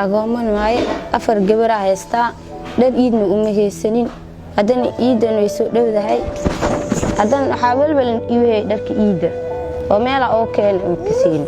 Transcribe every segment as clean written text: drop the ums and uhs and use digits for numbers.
Agooman waaye, 4 gabaraa haystaa, dhar iidna uma haysanin. Haddana iiddan way soo dhowdahay, haddana waxaa welwalan iwahey dharka iidda oo meela oo keena ka siin.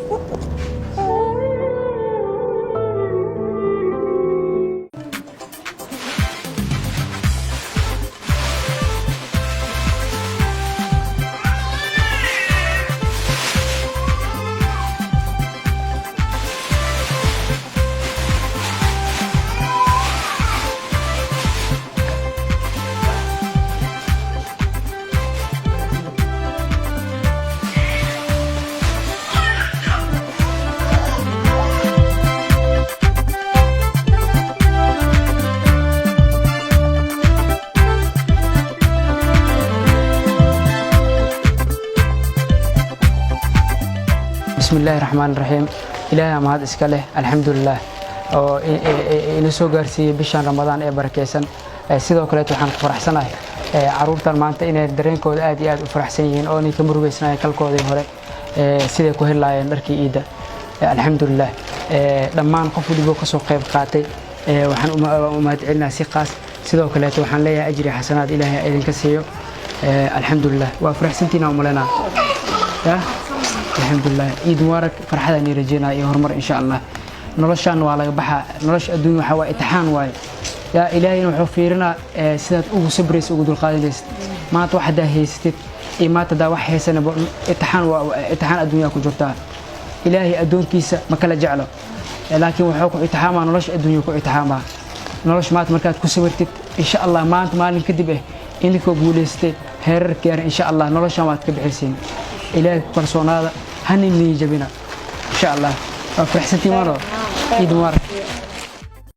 Bismi illaahi raxmaan raxiim. Ilaahay mahad iska leh, alxamdulilah, oo ina soo gaarsiiyey bishan Ramadaan ee barakeysan. Sidoo kaleet waxaan ku faraxsanahay caruurtan maanta inay dareenkooda aad iyo aad u faraxsan yihiin oo inay ka murugeysanahay kalkoodii hore siday ku heli lahaayeen dharkii iidda. Alxamdulilah, dhammaan qof walibo kasoo qayb qaatay waxaan u mahad celinaha si qaas. Sidoo kaleeto waxaan leeyahay ajri xasanaad Ilaahay idinka siiyo. Alxamdulilah, waa faraxsantiina umalenaa. Alxamdulilah, ciid mubaarak, farxadaan ii rajeynaya iyo horumar insha Allah. Noloshaan waa laga baxaa, nolosha adduunya waxaa waa itixaan waaye. Yaa Ilaahayna wuxuu fiirinaa sidaad ugu sabraysa, ugu dulqaadanaysid. Maanta wax haddaa haysatid iyo maanta haddaa wax haysana, itixaan waa itixaan, adduunyaa ku jirtaa. Ilaahay addoonkiisa ma kala jeclo, laakiin wuxuu ku itixaamaa nolosha adduunya, ku itixaamaa nolosha. Maanta markaad ku sabirtid, insha Allah maanta maalin kadib idinkoo guulaystay, heerar gaara insha Allah, noloshan waad ka bixisiin. Ilaahay ku kalsoonaada, hanin niyo jabina insha Allah. Waa faraxsantiin, maano? Ciid mubaarak.